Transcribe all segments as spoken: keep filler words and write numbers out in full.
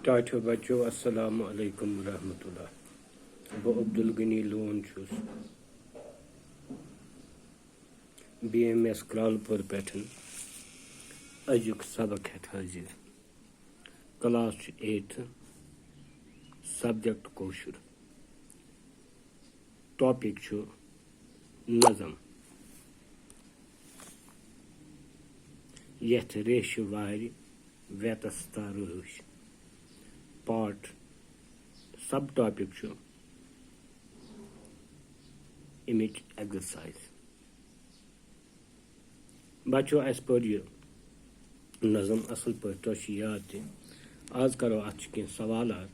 ٹاٹھیو بچو، السلام علیکم ورحمۃ اللہ۔ بہٕ عبدالغنی لون چھُس بی ایم ایس کرالپور پٮ۪ٹھ أزیُک سبق ہٮ۪تھ حٲضِر۔ کلاس چھُ ایٹتھ، سبجیکٹ کٲشُر۔ ٹاپک چھُ نظم، یتھ ریشہِ وارِ ویتستا رٲچھ۔ پارٹ، سب ٹاپک چھُ امِچ ایگزرسائز۔ بچو، اسہِ پٔر یہِ نظم اصل پٲٹھۍ، تۄہہِ چھُ یاد تہِ۔ آز کرو اتھ چھِ کینٛہہ سوالات،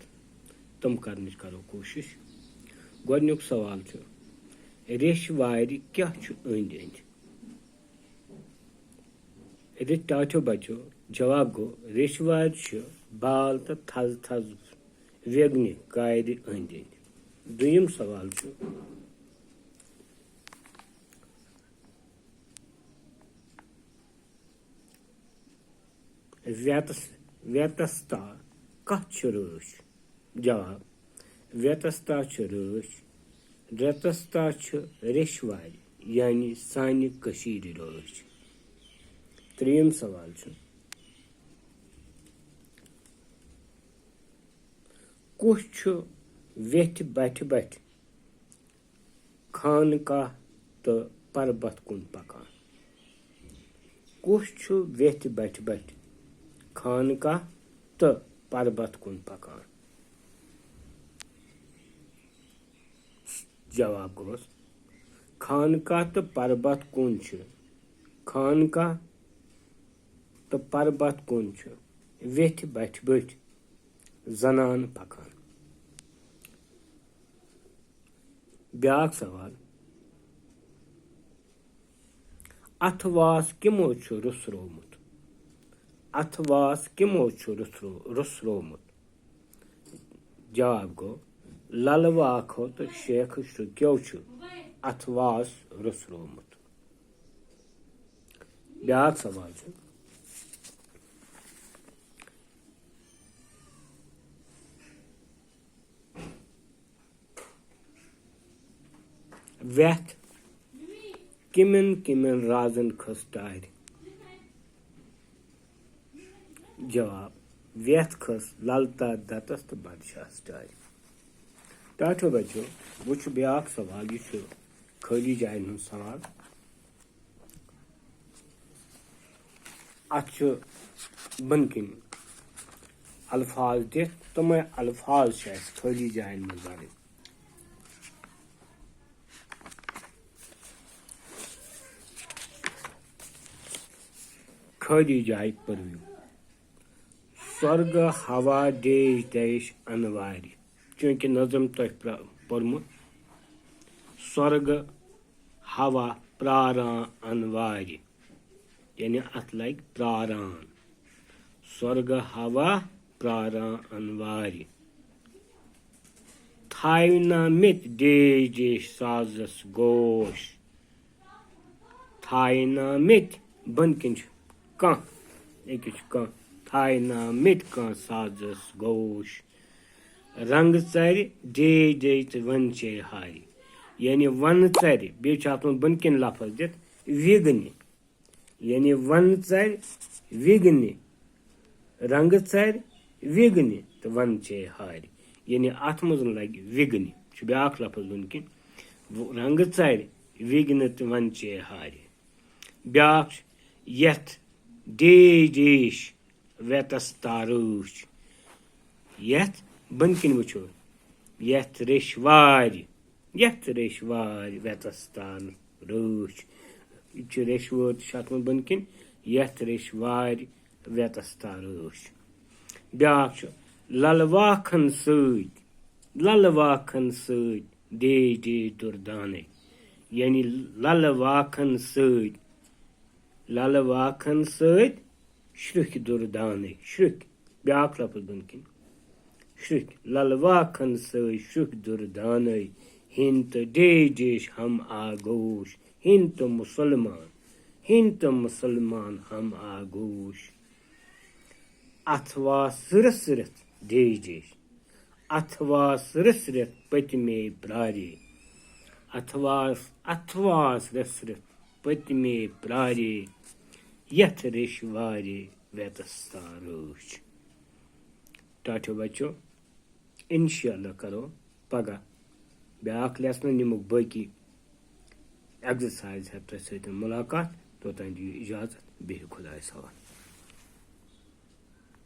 تِم کرنٕچ کرو کوٗشش۔ گۄڈنیُک سوال چھُ، ریٚش وارِ کیٛاہ چھُ أنٛدۍ أنٛدۍ؟ ریٚش ٹاٹھیو بچو، جواب گوٚو، ریٚش وارِ چھِ بال تہٕ تھزٕ تھزٕ ویگنہِ کارِ أنٛدۍ أنٛدۍ۔ دوٚیُم سوال چھُ، ویتس-، ویتستا کتھ چھِ رٲچھ؟ جواب، ویتستا چھِ رٲچھ، ویتستا چھِ ریٚش وارِ، یعنی سانہِ کٔشیٖرِ رٲچھ۔ ترٛیٚیِم سوال چھُ، کُس چھُ ویٚتھِ بٹھِ بٹھِ خانقاہ تہٕ پربت کُن پکان؟ کُس چھُ ویٚتھِ بٹھِ بٹھِ خانقاہ تہٕ پربت کُن پکان؟ جواب گوٚوس، خانقاہ تہٕ پربت کُن چھُ، خانقاہ تہٕ پربت کُن چھُ ویٚتھِ بٹھِ بٹھِ زنان پکان۔ بیٛاکھ سوال، اَتھٕ واس کِمو چھُ رُسرومُت؟ اَتھٕ واس کِمو چھُ رُسرو-، رُسرومُت؟ جواب گوٚو، لَلہٕ واکھو تہٕ شیخہٕ شُکیو چھُ اَتھٕ واس رُسرومُت۔ بیٛاکھ سوال چھُ، ویتھ کِمن کِمن رازن کھٔژ ٹارِ؟ جواب، ویتھ کھٔژ للتا دتس تہٕ بادشاہس ٹارِ۔ ٹاٹھو بچو، وۄنۍ چھُ بیٛاکھ سوال، یہِ چھُ خٲلی جاین ہُنٛد سوال۔ اتھ چھُ بۄنہٕ کِنۍ الفاظ دِتھ، تِمے الفاظ چھِ اَسہِ خٲلی جاین منٛز بَرٕنۍ۔ خٲلی جایہِ پٔرِو۔ سۄرگہٕ ہوا ڈیش ڈیش انوارِ۔ چوٗنٛکہِ نظم تۄہہِ پرٛ-، پوٚرمُت۔ سۄرگہٕ ہوا پرٛاران انوارِ۔ یعنی اتھ لگہِ پرٛاران۔ سۄرگہٕ ہوا پرٛاران انوارِ۔ تھاینٲمٕتۍ ڈیش ڈیش سازس گوش۔ تھاینٲمٕتۍ، بۄنہٕ کِنۍ چھُ کانٛہہ، أکِس چھُ کانٛہہ۔ تھاینٲمٕتۍ کانٛہہ سازس گوش۔ رنٛگہٕ ژرِ ڈیش ڈیش تہٕ وَنچے ہارِ۔ یعنی وَنہٕ ژرِ، بیٚیہِ چھُ اَتھ منٛز بۄنہٕ کِنۍ لفظ دِتھ وِگنہِ۔ یعنی وَنہٕ ژرِ وِگنہِ، رنٛگہٕ ژرِ وِگنہِ تہٕ وَنچے ہارِ۔ یعنی اَتھ منٛز لَگہِ وِگنہِ، چھُ بیٛاکھ لفظ بۄنہٕ کِنۍ، رنٛگہٕ ژرِ وِگنہِ تہٕ وَنچے ہارِ۔ بیٛاکھ چھُ، یَتھ ڈیش ڈیش ویتس تارٲچھ۔ یتھ بۄنہٕ کِنۍ وٕچھو، یتھ ریٚش وارِ، یتھ ریٚش وارِ ویتس تار رٲچھ۔ یہِ چھُ ریٚش وٲر تہِ چھُ اتھ منٛز بۄنہٕ کِنۍ، یتھ ریٚش وارِ ویتس تار رٲچھ۔ بیٛاکھ چھُ للہٕ واکھن سۭتۍ، للہٕ واکھن سۭتۍ ڈیش ڈیش دُردانے۔ یعنی للہٕ واکھن سۭتۍ، للہٕ واکھن سۭتۍ شرُکھۍ دُردانے، شرُکھۍ، بیٛاکھ لفظ بۄنہٕ کِنۍ، شرُکھۍ، للہٕ واکھن سۭتۍ شرُکھۍ دُردانے، ہیٚنۍ تہٕ ڈیش ڈیش ہم آگوش، ہیٚنۍ تہٕ مُسلمان، ہیٚنۍ تہٕ مُسلمان ہم آگوش۔ اَتھٕ واس سٕرِتھ سٕرِتھ، ڈیش ڈیش۔ اتھواس رٕژھرِتھ پٔتمے پرارے۔ اتھواس، اتھواس رٕژھرِتھ پٔتمے پرارے۔ یتھ ریٚش وارے ویتس تان رٲچھ۔ ٹاٹھیو بچو، انشاءاللہ کرو پگاہ بیاکھ lesson، نِمُک باقی exercise ہٮ۪تھ تۄہہِ سۭتۍ مُلاقات۔ توٚتام دِیِو اجازت، بِہِو خۄدایَس حوالہٕ۔